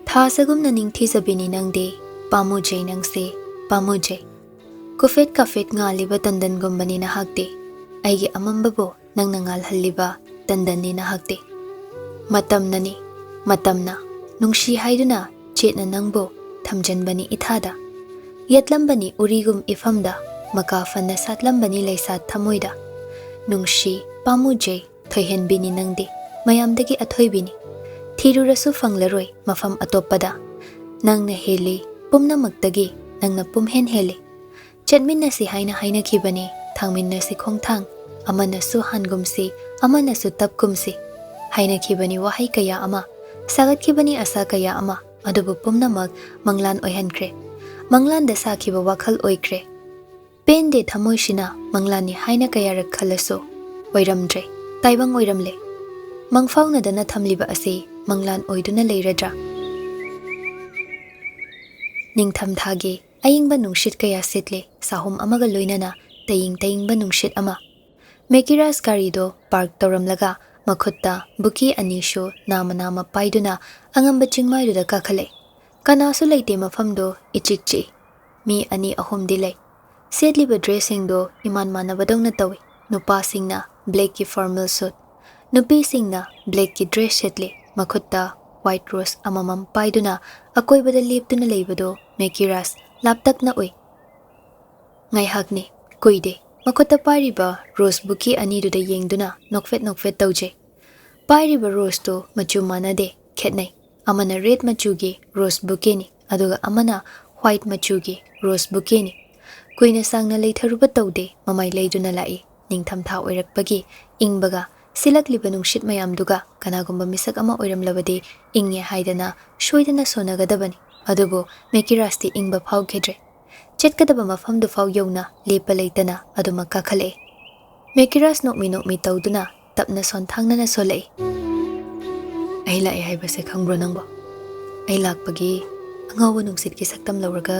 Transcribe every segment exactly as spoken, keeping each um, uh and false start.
ꯊꯥꯖꯒꯨꯝꯅ ꯅꯤꯡꯊꯤꯖꯕꯤꯅꯤ ꯅꯪꯗꯤ, ꯄꯥꯝꯃꯨꯖꯩ ꯅꯪꯁꯦ, ꯄꯥꯝꯃꯨꯖꯩ꯫ ꯀꯨꯐꯦꯠ ꯀꯥꯐꯦꯠ ꯉꯥꯜꯂꯤꯕ ꯇꯟꯗꯟꯒꯨꯝꯕꯅꯤ ꯅꯍꯥꯛꯇꯤ꯫ ꯑꯩꯒꯤ ꯑꯃꯝꯕꯕꯨ ꯅꯪꯅ ꯉꯥꯜꯍꯜꯂꯤꯕ ꯇꯟꯗꯟꯅꯤ ꯅꯍꯥꯛꯇꯤ꯫ ꯃꯇꯝꯅꯅꯤ, ꯃꯇꯝꯅ ꯅꯨꯡꯁꯤ ꯍꯥꯏꯗꯨꯅ ꯆꯦꯠꯅ ꯅꯪꯕꯨ ꯊꯝꯖꯟꯕꯅꯤ ꯏꯊꯥꯗ꯫ ꯌꯦꯠꯂꯝꯕꯅꯤ ꯎꯔꯤꯒꯨꯝ ꯏꯐꯝꯗ, ꯃꯀꯥ ꯐꯅ ꯁꯥꯠꯂꯝꯕꯅꯤ ꯂꯩꯁꯥ ꯊꯃꯣꯏꯗ꯫ ꯅꯨꯡꯁꯤ, ꯄꯥꯝꯃꯨꯖꯩ, ꯊꯣꯏꯍꯦꯟꯕꯤꯅꯤ ꯅꯪꯗꯤ, ꯃꯌꯥꯝꯗꯒꯤ ꯑꯊꯣꯏꯕꯤꯅꯤ꯫ ꯊꯤꯔꯨꯔꯁꯨ ꯐꯪꯂꯔꯣꯏ ꯃꯐꯝ ꯑꯇꯣꯞꯄꯗ꯫ ꯅꯪꯅ ꯍꯦꯜꯂꯤ ꯄꯨꯝꯅꯃꯛꯇꯒꯤ, ꯅꯪꯅ ꯄꯨꯝꯍꯦꯟ ꯍꯦꯜꯂꯤ꯫ ꯆꯠꯃꯤꯟꯅꯁꯤ ꯍꯥꯏꯅ ꯍꯥꯏꯅꯈꯤꯕꯅꯤ, ꯊꯥꯡꯃꯤꯟꯅꯁꯤ ꯈꯣꯡꯊꯥꯡ꯫ ꯑꯃꯅꯁꯨ ꯍꯥꯟꯒꯨꯝꯁꯤ, ꯑꯃꯅꯁꯨ ꯇꯞꯀꯨꯝꯁꯤ꯫ ꯍꯥꯏꯅꯈꯤꯕꯅꯤ ꯋꯥꯍꯩ ꯀꯌꯥ ꯑꯃ, ꯁꯥꯒꯠꯈꯤꯕꯅꯤ ꯑꯁꯥ ꯀꯌꯥ ꯑꯃ, ꯑꯗꯨꯕꯨ ꯄꯨꯝꯅꯃꯛ ꯃꯪꯂꯥꯟ ꯑꯣꯏꯍꯟꯈ꯭ꯔꯦ꯫ ꯃꯪꯂꯥꯟꯗ ꯁꯥꯈꯤꯕ ꯋꯥꯈꯜ ꯑꯣꯏꯈ꯭ꯔꯦ꯫ ꯄꯦꯟꯗꯦ ꯊꯃꯣꯏꯁꯤꯅ ꯃꯪꯂꯥꯟꯅꯤ ꯍꯥꯏꯅ ꯀꯌꯥꯔꯛ ꯈꯜꯂꯁꯨ, ꯑꯣꯏꯔꯝꯗ꯭ꯔꯦ, ꯇꯥꯏꯕꯪ ꯑꯣꯏꯔꯝꯂꯦ꯫ ꯃꯪꯐꯥꯎꯅꯗꯅ ꯊꯝꯂꯤꯕ ꯑꯁꯤ ꯃꯪꯂꯥꯟ ꯑꯣꯏꯗꯨꯅ ꯂꯩꯔꯗ꯭ꯔꯥ? ꯅꯤꯡꯊꯝꯊꯥꯒꯤ ꯑꯏꯪꯕ ꯅꯨꯡꯁꯤꯠ ꯀꯌꯥ ꯁꯤꯠꯂꯦ, ꯁꯥꯍꯨꯝ ꯑꯃꯒ ꯂꯣꯏꯅꯅ ꯇꯌꯤꯡ ꯇꯌꯤꯡꯕ ꯅꯨꯡꯁꯤꯠ ꯑꯃ꯫ ꯃꯦꯀꯤꯔꯥꯁ ꯒꯥꯔꯤꯗꯣ ꯄꯥꯔꯛ ꯇꯧꯔꯝꯂꯒ ꯃꯈꯨꯠꯇ ꯕꯨꯀꯤ ꯑꯅꯤꯁꯨ ꯅꯥꯝꯃ ꯅꯥꯝꯃ ꯄꯥꯏꯗꯨꯅ ꯑꯉꯝꯕ ꯆꯤꯡꯃꯥꯏꯗꯨꯗ ꯀꯥꯈꯠꯂꯦ꯫ ꯀꯅꯥꯁꯨ ꯂꯩꯇꯦ, ꯃꯐꯝꯗꯣ ꯏꯆꯤꯛ ꯆꯤꯛꯏ꯫ ꯃꯤ ꯑꯅꯤ ꯑꯍꯨꯝꯗꯤ ꯂꯩ꯫ ꯁꯦꯠꯂꯤꯕ ꯗ꯭ꯔꯦꯁꯁꯤꯡꯗꯣ ꯏꯃꯥꯟ ꯃꯥꯟꯅꯕꯗꯧꯅ ꯇꯧꯏ꯫ ꯅꯨꯄꯥꯁꯤꯡꯅ ꯕ꯭ꯂꯦꯛꯀꯤ ꯐꯣꯔꯃꯦꯜ ꯁꯨꯠ, ꯅꯨꯄꯤꯁꯤꯡꯅ ꯕ꯭ꯂꯦꯛꯀꯤ ꯗ꯭ꯔꯦꯁ ꯁꯦꯠꯂꯤ, ꯃꯈꯨꯠꯇ ꯋꯥꯏꯠ ꯔꯣꯁ ꯑꯃꯃꯝ ꯄꯥꯏꯗꯨꯅ ꯑꯀꯣꯏꯕꯗ ꯂꯦꯞꯇꯨꯅ ꯂꯩꯕꯗꯣ ꯃꯦꯀꯤꯔꯥꯁ ꯂꯥꯞꯇꯛꯅ ꯎꯏ꯫ ꯉꯥꯏꯍꯥꯛꯅꯤ, ꯀꯨꯏꯗꯦ, ꯃꯈꯨꯠꯇ ꯄꯥꯏꯔꯤꯕ ꯔꯣꯁ ꯕꯨꯀꯤ ꯑꯅꯤꯗꯨꯗ ꯌꯦꯡꯗꯨꯅ ꯅꯣꯛꯐꯦꯠ ꯅꯣꯛꯐꯦꯠ ꯇꯧꯖꯩ꯫ ꯄꯥꯏꯔꯤꯕ ꯔꯣꯁꯇꯨ ꯃꯆꯨ ꯃꯥꯟꯅꯗꯦ, ꯈꯦꯠꯅꯩ꯫ ꯑꯃꯅ ꯔꯦꯗ ꯃꯆꯨꯒꯤ ꯔꯣꯁ ꯕꯨꯀꯦꯅꯤ, ꯑꯗꯨꯒ ꯑꯃꯅ ꯋꯥꯏꯠ ꯃꯆꯨꯒꯤ ꯔꯣꯁ ꯕꯨꯀꯦꯅꯤ꯫ ꯀꯨꯏꯅ ꯁꯥꯡꯅ ꯂꯩꯊꯔꯨꯕ ꯇꯧꯗꯦ, ꯃꯃꯥꯏ ꯂꯩꯗꯨꯅ ꯂꯥꯛꯏ꯫ ꯅꯤꯡꯊꯝꯊꯥ ꯑꯣꯏꯔꯛꯄꯒꯤ ꯏꯪꯕꯒ ꯁꯤꯜꯂꯛꯂꯤꯕ ꯅꯨꯡꯁꯤꯠ ꯃꯌꯥꯝꯗꯨꯒ ꯀꯅꯥꯒꯨꯝꯕ ꯃꯤꯁꯛ ꯑꯃ ꯑꯣꯏꯔꯝꯂꯕꯗꯤ ꯏꯪꯉꯦ ꯍꯥꯏꯗꯅ ꯁꯣꯏꯗꯅ ꯁꯣꯟꯅꯒꯗꯕꯅꯤ꯫ ꯑꯗꯨꯕꯨ ꯃꯦꯀꯤꯔꯥꯁꯇꯤ ꯏꯪꯕ ꯐꯥꯎꯈꯤꯗ꯭ꯔꯦ꯫ ꯆꯠꯀꯗꯕ ꯃꯐꯝꯗꯨꯐꯥꯎ ꯌꯧꯅ ꯂꯦꯞꯄ ꯂꯩꯇꯅ ꯑꯗꯨꯃꯛ ꯀꯥꯈꯠꯂꯛꯏ꯫ ꯃꯦꯀꯤꯔꯥꯁ ꯅꯣꯛꯃꯤ ꯅꯣꯛꯃꯤ ꯇꯧꯗꯨꯅ ꯇꯞꯅ ꯁꯣꯟꯊꯥꯡꯅꯅ ꯁꯣꯜꯂꯛꯏ꯫ "ꯑꯩ ꯂꯥꯛꯑꯦ ꯍꯥꯏꯕꯁꯦ ꯈꯪꯕ꯭ꯔꯣ ꯅꯪꯕꯣ? ꯑꯩ ꯂꯥꯛꯄꯒꯤ ꯑꯉꯧꯕ ꯅꯨꯡꯁꯤꯠꯀꯤ ꯁꯛꯇꯝ ꯂꯧꯔꯒ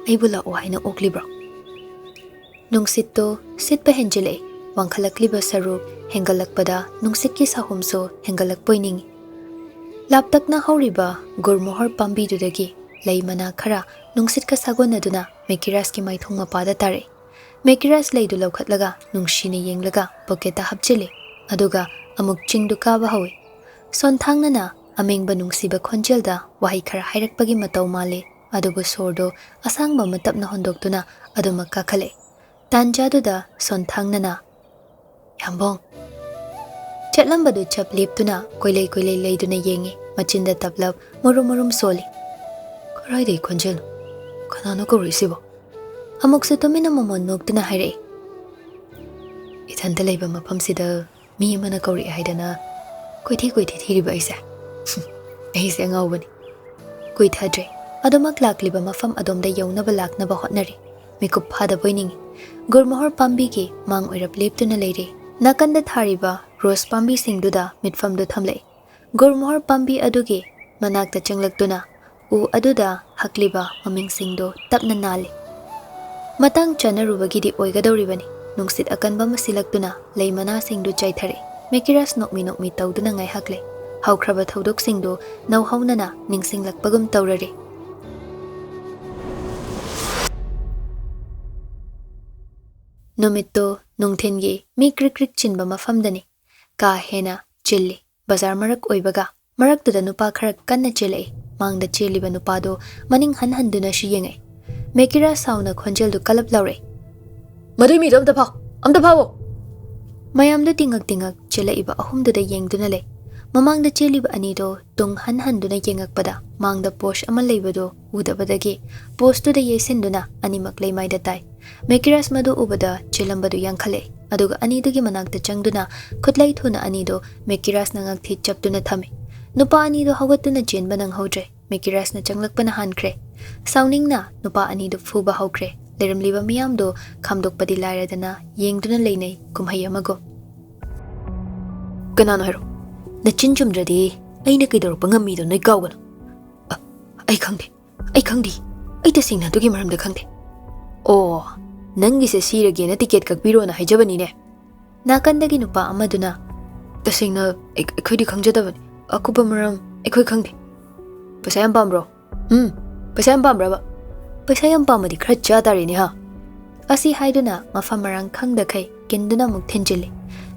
ꯑꯩꯕꯨ ꯂꯥꯛꯑꯣ ꯍꯥꯏꯅ ꯑꯣꯛꯂꯤꯕ꯭ꯔꯣ?" ꯅꯨꯡꯁꯤꯠꯇꯣ ꯁꯤꯠꯄ ꯍꯦꯟꯖꯤꯜꯂꯛꯏ꯫ ꯋꯥꯡꯈꯠꯂꯛꯂꯤꯕ ꯁꯔꯨꯛ ꯍꯦꯟꯒꯠꯂꯛꯄꯗ ꯅꯨꯡꯁꯤꯠꯀꯤ ꯁꯥꯍꯨꯝꯁꯨ ꯍꯦꯟꯒꯠꯂꯛꯄꯣꯏ ꯅꯤꯡꯏ꯫ ꯂꯥꯞꯇꯛꯅ ꯍꯧꯔꯤꯕ ꯒꯨꯔꯃꯣꯍꯣꯔ ꯄꯥꯝꯕꯤꯗꯨꯗꯒꯤ ꯂꯩ ꯃꯅꯥ ꯈꯔ ꯅꯨꯡꯁꯤꯠꯀ ꯁꯥꯒꯣꯟꯅꯗꯨꯅ ꯃꯦꯀꯤꯔꯥꯁꯀꯤ ꯃꯥꯏꯊꯣꯡ ꯃꯄꯥꯗ ꯇꯥꯔꯛꯏ꯫ ꯃꯦꯀꯤꯔꯥꯁ ꯂꯩꯗꯨ ꯂꯧꯈꯠꯂꯒ ꯅꯨꯡꯁꯤꯅ ꯌꯦꯡꯂꯒ ꯄꯣꯀꯦꯠꯇ ꯍꯥꯞꯆꯤꯜꯂꯤ꯫ ꯑꯗꯨꯒ ꯑꯃꯨꯛ ꯆꯤꯡꯗꯨ ꯀꯥꯕ ꯍꯧꯏ꯫ ꯁꯣꯟꯊꯥꯡꯅꯅ ꯑꯃꯦꯡꯕ ꯅꯨꯡꯁꯤꯕ ꯈꯣꯟꯖꯦꯜꯗ ꯋꯥꯍꯩ ꯈꯔ ꯍꯥꯏꯔꯛꯄꯒꯤ ꯃꯇꯧ ꯃꯥꯜꯂꯤ, ꯑꯗꯨꯕꯨ ꯁꯣꯔꯗꯨ ꯑꯁꯥꯡꯕ ꯑꯃ ꯇꯞꯅ ꯍꯣꯟꯗꯣꯛꯇꯨꯅ ꯑꯗꯨꯃꯛ ꯀꯥꯈꯠꯂꯛꯏ꯫ ꯇꯥꯟꯖꯥꯗꯨꯗ ꯁꯣꯟꯊꯥꯡꯅꯅ, "ꯌꯥꯝꯕꯣꯡ!" ꯆꯠꯂꯝꯕꯗꯨ ꯆꯞ ꯂꯦꯞꯇꯨꯅ ꯀꯣꯏꯂꯩ ꯀꯣꯏꯂꯩ ꯂꯩꯗꯨꯅ ꯌꯦꯡꯉꯤ, ꯃꯆꯤꯟꯗ ꯇꯞꯂꯞ ꯃꯨꯔꯨꯝ ꯃꯨꯔꯨꯝ ꯁꯣꯜꯂꯤ꯫ "ꯀꯔꯥꯏꯗꯒꯤ ꯈꯣꯟꯖꯦꯜꯅꯣ? ꯀꯅꯥꯅꯣ ꯀꯧꯔꯛꯏꯁꯤꯕꯣ?" ꯑꯃꯨꯛꯁꯨ ꯇꯨꯃꯤꯟꯅ ꯃꯣꯃꯣꯟ ꯅꯣꯛꯇꯨꯅ ꯍꯥꯏꯔꯛꯏ, "ꯏꯊꯟꯇ ꯂꯩꯕ ꯃꯐꯝꯁꯤꯗ ꯃꯤ ꯑꯃꯅ ꯀꯧꯔꯛꯑꯦ ꯍꯥꯏꯗꯅ ꯀꯣꯏꯊꯤ ꯀꯣꯏꯊꯤ ꯊꯤꯔꯤꯕ ꯑꯩꯁꯦ?" ꯑꯩꯁꯦ ꯑꯉꯥꯎꯕꯅꯤ꯫ ꯀꯨꯏꯊꯗ꯭ꯔꯦ꯫ ꯑꯗꯨꯃꯛ ꯂꯥꯛꯂꯤꯕ ꯃꯐꯝ ꯑꯗꯣꯝꯗ ꯌꯧꯅꯕ ꯂꯥꯛꯅꯕ ꯍꯣꯠꯅꯔꯤ꯫ ꯃꯤꯀꯨꯞ ꯐꯥꯗꯕꯣꯏ ꯅꯤꯡꯏ꯫ ꯒꯨꯔꯃꯣꯍꯣꯔ ꯄꯥꯝꯕꯤꯒꯤ ꯃꯥꯡ ꯑꯣꯏꯔꯞ ꯂꯦꯞꯇꯨꯅ ꯂꯩꯔꯤ꯫ ꯅꯥꯀꯟꯗ ꯊꯥꯔꯤꯕ ꯔꯣꯁ ꯄꯥꯝꯕꯤꯁꯤꯡꯗꯨꯗ ꯃꯤꯠꯐꯝꯗꯨ ꯊꯝꯂꯛꯏ꯫ ꯒꯨꯔꯃꯣꯍꯣꯔ ꯄꯥꯝꯕꯤ ꯑꯗꯨꯒꯤ ꯃꯅꯥꯛꯇ ꯆꯪꯂꯛꯇꯨꯅ ꯎ ꯑꯗꯨꯗ ꯍꯛꯂꯤꯕ ꯃꯃꯤꯡꯁꯤꯡꯗꯨ ꯇꯞꯅ ꯅꯥꯜꯂꯤ꯫ ꯃꯇꯥꯡ ꯆꯥꯅꯔꯨꯕꯒꯤꯗꯤ ꯑꯣꯏꯒꯗꯧꯔꯤꯕꯅꯤ꯫ ꯅꯨꯡꯁꯤꯠ ꯑꯀꯟꯕ ꯑꯃ ꯁꯤꯜꯂꯛꯇꯨꯅ ꯂꯩ ꯃꯅꯥꯁꯤꯡꯗꯨ ꯆꯥꯏꯊꯔꯛꯏ꯫ ꯃꯦꯀꯤꯔꯥꯁ ꯅꯣꯛꯃꯤ ꯅꯣꯛꯃꯤ ꯇꯧꯗꯨꯅ ꯉꯥꯏꯍꯥꯛ ꯂꯩ꯫ ꯍꯧꯈ꯭ꯔꯕ ꯊꯧꯗꯣꯛꯁꯤꯡꯗꯨ ꯅꯧꯍꯧꯅꯅ ꯅꯤꯡꯁꯤꯡꯂꯛꯄꯒꯨꯝ ꯇꯧꯔꯔꯤ꯫ ꯅꯨꯃꯤꯠꯇꯨ ꯅꯨꯡꯊꯤꯟꯒꯤ ꯃꯤ ꯀ꯭ꯔꯤꯛ ꯀ꯭ꯔꯤꯛ ꯆꯤꯟꯕ ꯃꯐꯝꯗꯅꯤ꯫ ꯀꯥ ꯍꯦꯟꯅ ꯆꯤꯜꯂꯤ꯫ ꯕꯖꯥꯔ ꯃꯔꯛ ꯑꯣꯏꯕꯒ ꯃꯔꯛꯇꯨꯗ ꯅꯨꯄꯥ ꯈꯔ ꯀꯟꯅ ꯆꯦꯜꯂꯛꯏ꯫ ꯃꯥꯡꯗ ꯆꯦꯜꯂꯤꯕ ꯅꯨꯄꯥꯗꯨ ꯃꯅꯤꯡ ꯍꯟ ꯍꯟꯗꯨꯅꯁꯨ ꯌꯦꯡꯉꯛꯏ꯫ ꯃꯦꯀꯤꯔꯥ ꯁꯥꯎꯅ ꯈꯣꯟꯖꯦꯜꯗꯨ ꯀꯜꯂꯞ ꯂꯥꯎꯔꯛꯏ, "ꯃꯗꯨꯏ ꯃꯤꯗꯣ ꯑꯝꯇ ꯐꯥꯎ! ꯑꯝꯇ ꯐꯥꯎꯑꯣ!" ꯃꯌꯥꯝꯗꯨ ꯇꯤꯡꯉꯛ ꯇꯤꯡꯉꯛ ꯆꯦꯜꯂꯛꯏꯕ ꯑꯍꯨꯝꯗꯨꯗ ꯌꯦꯡꯗꯨꯅ ꯂꯩ꯫ ꯃꯃꯥꯡꯗ ꯆꯦꯜꯂꯤꯕ ꯑꯅꯤꯗꯣ ꯇꯨꯡ ꯍꯟ ꯍꯟꯗꯨꯅ ꯌꯦꯡꯉꯛꯄꯗ ꯃꯥꯡꯗ ꯄꯣꯁ ꯑꯃ ꯂꯩꯕꯗꯨ ꯎꯗꯕꯗꯒꯤ ꯄꯣꯁꯇꯨꯗ ꯌꯩꯁꯤꯟꯗꯨꯅ ꯑꯅꯤꯃꯛ ꯂꯩꯃꯥꯏꯗ ꯇꯥꯏ꯫ ꯃꯦꯀꯤꯔꯥꯁ ꯃꯗꯨ ꯎꯕꯗ ꯆꯦꯜꯂꯝꯕꯗꯨ ꯌꯥꯡꯈꯠꯂꯛꯏ, ꯑꯗꯨꯒ ꯑꯅꯤꯗꯨꯒꯤ ꯃꯅꯥꯛꯇ ꯆꯪꯗꯨꯅ ꯈꯨꯠꯂꯩ ꯊꯨꯅ ꯑꯅꯤꯗꯨ ꯃꯦꯀꯤꯔꯥꯁꯅ ꯉꯛꯊꯤ ꯆꯞꯇꯨꯅ ꯊꯝꯃꯤ꯫ ꯅꯨꯄꯥ ꯑꯅꯤꯗꯨ ꯍꯧꯒꯠꯇꯨꯅ ꯆꯦꯟꯕ ꯅꯪꯍꯧꯗ꯭ꯔꯦ꯫ ꯃꯦꯀꯤꯔꯥꯁꯅ ꯆꯪꯂꯛꯄꯅ ꯍꯥꯟꯈ꯭ꯔꯦ꯫ ꯁꯥꯎꯅꯤꯡꯅ ꯅꯨꯄꯥ ꯑꯅꯤꯗꯨ ꯐꯨꯕ ꯍꯧꯈ꯭ꯔꯦ꯫ ꯂꯩꯔꯝꯂꯤꯕ ꯃꯤꯌꯥꯝꯗꯨ ꯈꯥꯝꯗꯣꯛꯄꯗꯤ ꯂꯥꯏꯔꯗꯅ ꯌꯦꯡꯗꯨꯅ ꯂꯩꯅꯩ ꯀꯨꯝꯍꯩ ꯑꯃꯒꯨꯝ꯫ "ꯀꯅꯥꯅꯣ ꯍꯥꯏꯔꯣ? ꯅꯆꯤꯟ ꯆꯨꯝꯗ꯭ꯔꯗꯤ ꯑꯩꯅ ꯀꯩꯗꯧꯔꯛꯄ ꯉꯝꯃꯤꯗꯣ ꯅꯣꯏ ꯀꯥꯎꯒꯅꯨ꯫" "ꯑ, ꯑꯩ ꯈꯪꯗꯦ, ꯑꯩ ꯈꯪꯗꯦ꯫ ꯑꯩ ꯇꯁꯦꯡꯅ ꯑꯗꯨꯒꯤ ꯃꯔꯝꯗ ꯈꯪꯗꯦ꯫" "ꯑꯣ, ꯅꯪꯒꯤꯁꯦ ꯁꯤꯔꯒꯦꯅ ꯇꯤꯀꯦꯠ ꯀꯛꯄꯤꯔꯣꯅ ꯍꯥꯏꯖꯕꯅꯤꯅꯦ꯫" ꯅꯥꯀꯟꯗꯒꯤ ꯅꯨꯄꯥ ꯑꯃꯗꯨꯅ, "ꯇꯁꯦꯡꯅ ꯑꯩ-, ꯑꯩꯈꯣꯏꯗꯤ ꯈꯪꯖꯗꯕꯅꯤ꯫ ꯑꯀꯨꯞꯄ ꯃꯔꯝ ꯑꯩꯈꯣꯏ ꯈꯪꯗꯦ꯫ ꯄꯩꯁꯥ ꯌꯥꯝ ꯄꯥꯝꯕ꯭ꯔꯣ? ꯎꯝ, ꯄꯩꯁꯥ ꯌꯥꯝ ꯄꯥꯝꯕ꯭ꯔꯕ? ꯄꯩꯁꯥ ꯌꯥꯝ ꯄꯥꯝꯃꯗꯤ ꯈꯔ ꯆꯥ ꯇꯥꯔꯦꯅꯦ ꯍꯥ?" ꯑꯁꯤ ꯍꯥꯏꯗꯨꯅ ꯃꯐꯝ ꯃꯔꯥꯡ ꯈꯪꯗꯈꯩ ꯀꯤꯟꯗꯨꯅ ꯑꯃꯨꯛ ꯊꯤꯟꯖꯤꯜꯂꯤ꯫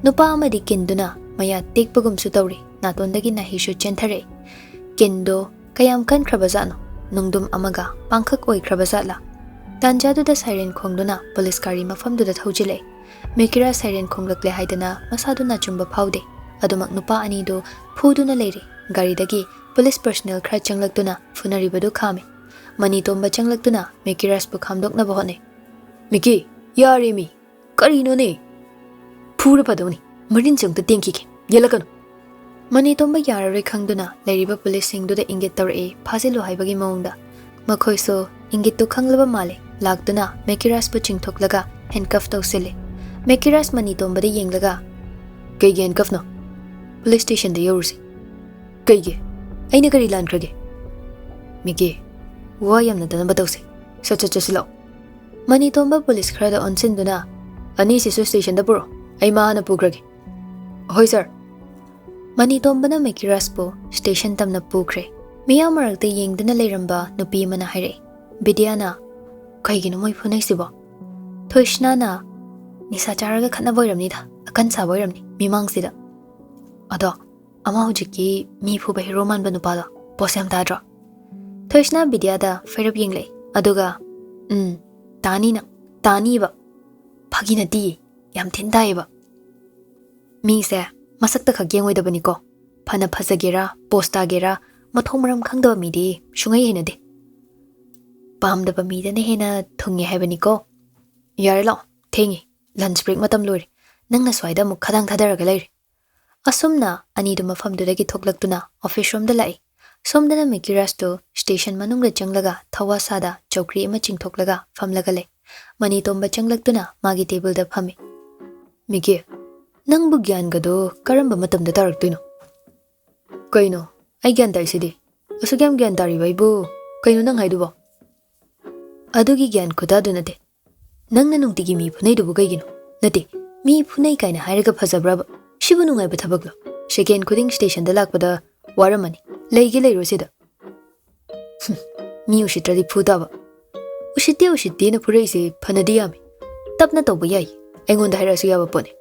ꯅꯨꯄꯥ ꯑꯃꯗꯤ ꯀꯤꯟꯗꯨꯅ ꯃꯌꯥ ꯇꯦꯛꯄꯒꯨꯝꯁꯨ ꯇꯧꯔꯤ, ꯅꯥꯇꯣꯟꯗꯒꯤ ꯅꯥꯍꯤꯁꯨ ꯆꯦꯟꯊꯔꯛꯏ꯫ ꯀꯤꯟꯗꯣ ꯀꯌꯥꯝ ꯀꯟꯈ꯭ꯔꯕꯖꯥꯠꯅꯣ? ꯅꯨꯡꯗꯨꯝ ꯑꯃꯒ ꯄꯥꯡꯈꯛ ꯑꯣꯏꯈ꯭ꯔꯕꯖꯥꯠꯂꯥ? ꯇꯥꯟꯖꯥꯗꯨꯗ ꯁꯥꯏꯔꯦꯟ ꯈꯣꯡꯗꯨꯅ ꯄꯨꯂꯤꯁ ꯒꯥꯔꯤ ꯃꯐꯝꯗꯨꯗ ꯊꯧꯖꯤꯜꯂꯛꯏ꯫ ꯃꯦꯀꯤꯔꯥꯖ ꯁꯥꯏꯔꯦꯟ ꯈꯣꯡꯂꯛꯂꯦ ꯍꯥꯏꯗꯅ ꯃꯁꯥꯗꯨ ꯅꯥꯆꯨꯝꯕ ꯐꯥꯎꯗꯦ꯫ ꯑꯗꯨꯃꯛ ꯅꯨꯄꯥ ꯑꯅꯤꯗꯨ ꯐꯨꯗꯨꯅ ꯂꯩꯔꯤ꯫ ꯒꯥꯔꯤꯗꯒꯤ ꯄꯨꯂꯤꯁ ꯄꯔꯁꯅꯦꯜ ꯈꯔ ꯆꯪꯂꯛꯇꯨꯅ ꯐꯨꯅꯔꯤꯕꯗꯨ ꯈꯥꯝꯃꯤ꯫ ꯃꯅꯤꯇꯣꯝꯕ ꯆꯪꯂꯛꯇꯨꯅ ꯃꯦꯀꯤꯔꯥꯖꯄꯨ ꯈꯥꯝꯗꯣꯛꯅꯕ ꯍꯣꯠꯅꯩ꯫ "ꯃꯤꯀꯤ, ꯌꯥꯔꯦ ꯃꯤ꯫ ꯀꯔꯤꯅꯣꯅꯦ? ꯐꯨꯔ ꯐꯗꯧꯅꯤ꯫ ꯃꯔꯤꯟꯁꯦ ꯑꯝꯇ ꯇꯦꯡꯈꯤꯒꯦ꯫ ꯌꯦꯜꯂꯛꯀꯅꯨ꯫" ꯃꯅꯤꯇꯣꯝꯕ ꯌꯥꯔꯔꯣꯏ ꯈꯪꯗꯨꯅ ꯂꯩꯔꯤꯕ ꯄꯨꯂꯤꯁꯁꯤꯡꯗꯨꯗ ꯏꯪꯒꯤꯠ ꯇꯧꯔꯛꯏ, ꯐꯥꯖꯤꯜꯂꯨ ꯍꯥꯏꯕꯒꯤ ꯃꯑꯣꯡꯗ꯫ ꯃꯈꯣꯏꯁꯨ ꯏꯪꯒꯤꯠꯇꯨ ꯈꯪꯂꯕ ꯃꯥꯜꯂꯦ꯫ ꯂꯥꯛꯇꯨꯅ ꯃꯦꯀꯤꯔꯥꯖꯄꯨ ꯆꯤꯡꯊꯣꯛꯂꯒ ꯍꯦꯟꯀꯐ ꯇꯧꯁꯤꯜꯂꯤ꯫ ꯃꯦꯀꯤꯔꯥꯖ ꯃꯅꯤꯇꯣꯝꯕꯗ ꯌꯦꯡꯂꯒ, "ꯀꯩꯒꯤ ꯍꯦꯟꯀꯐꯅꯣ? ꯄꯨꯂꯤꯁ ꯁ꯭ꯇꯦꯁꯟꯗ ꯌꯧꯔꯨꯁꯤ꯫" "ꯀꯩꯒꯤ? ꯑꯩꯅ ꯀꯔꯤ ꯂꯥꯟꯈ꯭ꯔꯒꯦ?" "ꯃꯤꯀꯤ, ꯋꯥ ꯌꯥꯝꯅꯗꯅꯕ ꯇꯧꯁꯤ꯫ ꯁꯠ ꯁꯠ ꯆꯠꯁꯤꯜꯂꯛꯑꯣ꯫" ꯃꯅꯤꯇꯣꯝꯕ ꯄꯨꯂꯤꯁ ꯈꯔꯗ ꯑꯣꯟꯁꯤꯟꯗꯨꯅ, "ꯑꯅꯤꯁꯤꯁꯨ ꯁ꯭ꯇꯦꯁꯟꯗ ꯄꯨꯔꯛꯑꯣ꯫ ꯑꯩ ꯃꯥꯅ ꯄꯨꯈ꯭ꯔꯒꯦ꯫" "ꯍꯣꯏ ꯁꯥꯔ꯫" ꯃꯅꯤꯇꯣꯝꯕꯅ ꯃꯦꯀꯤꯔꯥꯖꯄꯨ ꯁ꯭ꯇꯦꯁꯟ ꯇꯝꯅ ꯄꯨꯈ꯭ꯔꯦ꯫ ꯃꯤꯌꯥꯝ ꯃꯔꯛꯇ ꯌꯦꯡꯗꯨꯅ ꯂꯩꯔꯝꯕ ꯅꯨꯄꯤ ꯑꯃꯅ ꯍꯥꯏꯔꯛꯏ, ꯕꯤꯗ꯭ꯌꯥꯅ, "ꯀꯩꯒꯤꯅꯣ ꯃꯣꯏ ꯐꯨꯅꯩꯁꯤꯕꯣ?" ꯊꯣꯏꯁꯅꯥꯅ, "ꯅꯤꯁꯥ ꯆꯥꯔꯒ ꯈꯠꯅꯕ ꯑꯣꯏꯔꯝꯅꯤꯗ, ꯑꯀꯟ ꯁꯥꯕ ꯑꯣꯏꯔꯝꯅꯤ ꯃꯤꯃꯥꯡꯁꯤꯗ꯫" "ꯑꯗꯣ ꯑꯃ ꯍꯧꯖꯤꯛꯀꯤ ꯃꯤ ꯐꯨꯕ ꯍꯦꯔꯣ ꯃꯥꯟꯕ ꯅꯨꯄꯥꯗꯣ ꯄꯣꯁ ꯌꯥꯝ ꯇꯥꯗ꯭ꯔꯣ?" ꯊꯣꯏꯁꯅꯥ ꯕꯤꯗ꯭ꯌꯥꯗ ꯐꯩꯔꯞ ꯌꯦꯡꯂꯛꯏ, ꯑꯗꯨꯒ, "ꯎꯝ, ꯇꯥꯅꯤ ꯅꯪ, ꯇꯥꯅꯤꯕ꯫ ꯐꯥꯒꯤ ꯅꯠꯇꯤꯌꯦ, ꯌꯥꯝ ꯊꯤꯅ ꯇꯥꯏꯌꯦꯕ꯫ ꯃꯤꯁꯦ ꯃꯁꯛꯇ ꯈꯛ ꯌꯦꯡꯉꯣꯏꯗꯕꯅꯤꯀꯣ꯫ ꯐꯅ ꯐꯖꯒꯦꯔꯥ, ꯄꯣꯁ ꯇꯥꯒꯦꯔꯥ, ꯃꯊꯣꯡ ꯃꯔꯝ ꯈꯪꯗꯕ ꯃꯤꯗꯤ ꯁꯨꯡꯍꯩ ꯍꯩꯅꯗꯦ꯫ ꯄꯥꯝꯗꯕ ꯃꯤꯗꯅ ꯍꯦꯟꯅ ꯊꯨꯡꯉꯦ ꯍꯥꯏꯕꯅꯤꯀꯣ꯫ ꯌꯥꯔꯦ ꯂꯥꯛꯑꯣ, ꯊꯦꯡꯉꯦ꯫ ꯂꯟꯆ ꯕ꯭ꯔꯦꯛ ꯃꯇꯝ ꯂꯣꯏꯔꯦ꯫ ꯅꯪꯅ ꯁ꯭ꯋꯥꯏꯗ ꯑꯃꯨꯛ ꯈꯗꯥꯡ ꯊꯥꯗꯔꯒ ꯂꯩꯔꯦ꯫" ꯑꯁꯨꯝꯅ ꯑꯅꯤꯗꯨ ꯃꯐꯝꯗꯨꯗꯒꯤ ꯊꯣꯛꯂꯛꯇꯨꯅ ꯑꯣꯐꯤꯁ ꯔꯣꯝꯗ ꯂꯥꯛꯏ꯫ ꯁꯣꯝꯗꯅ ꯃꯤꯀꯤꯔꯥꯖꯇꯨ ꯁ꯭ꯇꯦꯁꯟ ꯃꯅꯨꯡꯗ ꯆꯪꯂꯒ ꯊꯋꯥ ꯁꯥꯗ ꯆꯧꯀ꯭ꯔꯤ ꯑꯃ ꯆꯤꯡꯊꯣꯛꯂꯒ ꯐꯝꯂꯒ ꯂꯩ꯫ ꯃꯅꯤꯇꯣꯝꯕ ꯆꯪꯂꯛꯇꯨꯅ ꯃꯥꯒꯤ ꯇꯦꯕꯜꯗ ꯐꯝꯃꯤ꯫ "ꯃꯤꯀꯤ, ꯅꯪꯕꯨ ꯒ꯭ꯌꯥꯟꯒꯗꯣ ꯀꯔꯝꯕ ꯃꯇꯝꯗ ꯇꯥꯔꯛꯇꯣꯏꯅꯣ?" "ꯀꯩꯅꯣ? ꯑꯩ ꯒ꯭ꯌꯥꯟ ꯇꯥꯏꯁꯤꯗꯤ꯫ ꯑꯁꯨꯛ ꯌꯥꯝ ꯒ꯭ꯌꯥꯟ ꯇꯥꯔꯤꯕ ꯑꯩꯕꯨ ꯀꯩꯅꯣ ꯅꯪ ꯍꯥꯏꯗꯨꯕꯣ?" "ꯑꯗꯨꯒꯤ ꯒ꯭ꯌꯥꯟ ꯈꯨꯇꯥꯗꯨ ꯅꯠꯇꯦ꯫ ꯅꯪꯅ ꯅꯨꯡꯇꯤꯒꯤ ꯃꯤ ꯐꯨꯅꯩꯗꯨꯕꯨ ꯀꯩꯒꯤꯅꯣ? ꯅꯠꯇꯦ, ꯃꯤ ꯐꯨꯅꯩ ꯀꯥꯏꯅ ꯍꯥꯏꯔꯒ ꯐꯖꯕ꯭ꯔꯕ? ꯁꯤꯕꯨ ꯅꯨꯡꯉꯥꯏꯕ ꯊꯕꯛꯂꯣ? ꯁꯦꯀꯦꯟ ꯈꯨꯗꯤꯡ ꯁ꯭ꯇꯦꯁꯟꯗ ꯂꯥꯛꯄꯗ ꯋꯥꯔꯝꯃꯅꯤ꯫ ꯂꯩꯒꯦ ꯂꯩꯔꯣ ꯁꯤꯗ꯫ ꯍꯨꯝ, ꯃꯤ ꯎꯁꯤꯠꯇ꯭ꯔꯗꯤ ꯐꯨ ꯇꯥꯕ꯫ ꯎꯁꯤꯠꯇꯦ ꯎꯁꯤꯠꯇꯦꯅ ꯐꯨꯔꯛꯏꯁꯦ ꯐꯅꯗꯤ ꯌꯥꯝꯃꯤ꯫ ꯇꯞꯅ ꯇꯧꯕ ꯌꯥꯏ, ꯑꯩꯉꯣꯟꯗ ꯍꯥꯏꯔꯛꯑꯁꯨ ꯌꯥꯕ ꯄꯣꯠꯅꯤ꯫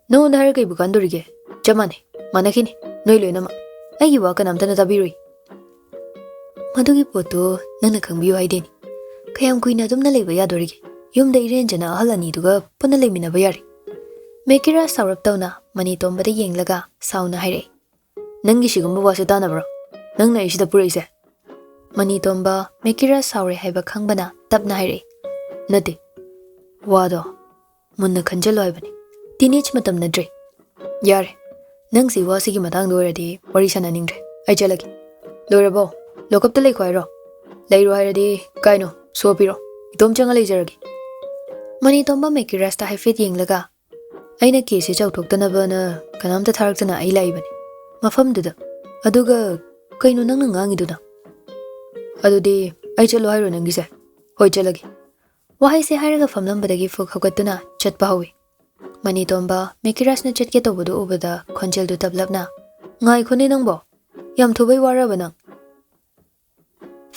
ꯅꯉꯣꯟꯗ ꯍꯥꯏꯔ ꯀꯩꯕꯨ ꯀꯥꯟꯗꯣꯔꯤꯒꯦ? ꯆꯞ ꯃꯥꯟꯅꯩ, ꯃꯥꯟꯅꯈꯤꯅꯤ ꯅꯣꯏ ꯂꯣꯏꯅꯃꯛ꯫ ꯑꯩꯒꯤ ꯋꯥ ꯀꯅꯥꯝꯇꯅ ꯇꯥꯕꯤꯔꯣꯏ꯫ ꯃꯗꯨꯒꯤ ꯄꯣꯠꯇꯨ ꯅꯪꯅ ꯈꯪꯕꯤꯌꯨ ꯍꯥꯏꯗꯦꯅꯤ꯫ ꯀꯌꯥꯝ ꯀꯨꯏꯅ ꯑꯗꯨꯝꯅ ꯂꯩꯕ ꯌꯥꯗꯣꯔꯤꯒꯦ? ꯌꯨꯝꯗ ꯏꯔꯦꯟꯖꯅ ꯑꯍꯜ ꯑꯅꯤꯗꯨꯒ ꯄꯨꯟꯅ ꯂꯩꯃꯤꯟꯅꯕ ꯌꯥꯔꯦ꯫ ꯃꯦꯀꯤꯔꯥꯖ ꯁꯥꯎꯔꯞ ꯇꯧꯅ ꯃꯅꯤ ꯇꯣꯝꯕꯗ ꯌꯦꯡꯂꯒ ꯁꯥꯎꯅ ꯍꯥꯏꯔꯛꯏ, "ꯅꯪꯒꯤ ꯁꯤꯒꯨꯝꯕ ꯋꯥꯁꯦ ꯇꯥꯅꯕ꯭ꯔꯣ? ꯅꯪꯅ ꯑꯩ ꯁꯤꯗ ꯄꯨꯔꯛꯏꯁꯦ?" ꯃꯅꯤ ꯇꯣꯝꯕ ꯃꯦꯀꯤꯔꯥꯖ ꯁꯥꯎꯔꯦ ꯍꯥꯏꯕ ꯈꯪꯕꯅ ꯇꯞꯅ ꯍꯥꯏꯔꯛꯏ, "ꯅꯠꯇꯦ, ꯋꯥꯗꯣ ꯃꯨꯟꯅ ꯈꯟꯖꯜꯂꯣ ꯍꯥꯏꯕꯅꯤ꯫ ꯇꯤꯅꯦꯖ ꯃꯇꯝ ꯅꯠꯇ꯭ꯔꯦ꯫ ꯌꯥꯔꯦ, ꯅꯪꯁꯤ ꯋꯥꯁꯤꯒꯤ ꯃꯇꯥꯡꯗ ꯑꯣꯏꯔꯗꯤ ꯋꯥꯔꯤ ꯁꯥꯟꯅꯅꯤꯡꯗ꯭ꯔꯦ꯫ ꯑꯩ ꯆꯠꯂꯒꯦ꯫ ꯂꯣꯏꯔꯕꯣ? ꯂꯣꯀꯞꯇ ꯂꯩꯈꯣ ꯍꯥꯏꯔꯣ? ꯂꯩꯔꯣ ꯍꯥꯏꯔꯗꯤ ꯀꯥꯏꯅꯣ? ꯁꯣ ꯄꯤꯔꯣ꯫ ꯏꯇꯣꯝ ꯆꯪꯉ ꯂꯩꯖꯔꯒꯦ꯫" ꯃꯅꯤ ꯇꯣꯝꯕ ꯃꯦꯀꯤꯔꯥꯖꯇ ꯍꯥꯏꯐꯦꯠ ꯌꯦꯡꯂꯒ, "ꯑꯩꯅ ꯀꯦꯁꯁꯦ ꯆꯥꯎꯊꯣꯛꯇꯅꯕꯅ ꯀꯅꯥꯝꯇ ꯊꯥꯔꯛꯇꯅ ꯑꯩ ꯂꯥꯛꯏꯕꯅꯤ ꯃꯐꯝꯗꯨꯗ꯫ ꯑꯗꯨꯒ ꯀꯩꯅꯣ ꯅꯪꯅ ꯉꯥꯡꯉꯤꯗꯨꯅ? ꯑꯗꯨꯗꯤ ꯑꯩ ꯆꯠꯂꯣ ꯍꯥꯏꯔꯣ ꯅꯪꯒꯤꯁꯦ? ꯍꯣꯏ, ꯆꯠꯂꯒꯦ꯫" ꯋꯥꯍꯩꯁꯦ ꯍꯥꯏꯔꯒ ꯐꯝꯂꯝꯕꯗꯒꯤ ꯐꯨꯛ ꯍꯧꯒꯠꯇꯨꯅ ꯆꯠꯄ ꯍꯧꯏ꯫ ꯃꯅꯤ ꯇꯣꯝꯕ ꯃꯦꯀꯤꯔꯥꯖꯅ ꯆꯠꯀꯦ ꯇꯧꯕꯗꯨ ꯎꯕꯗ ꯈꯣꯟꯖꯦꯜꯗꯨ ꯇꯞꯂꯞꯅ, "ꯉꯥꯏꯈꯣꯅꯦ ꯅꯪꯕꯣ, ꯌꯥꯝ ꯊꯨꯕꯩ ꯋꯥꯔꯕ ꯅꯪ?"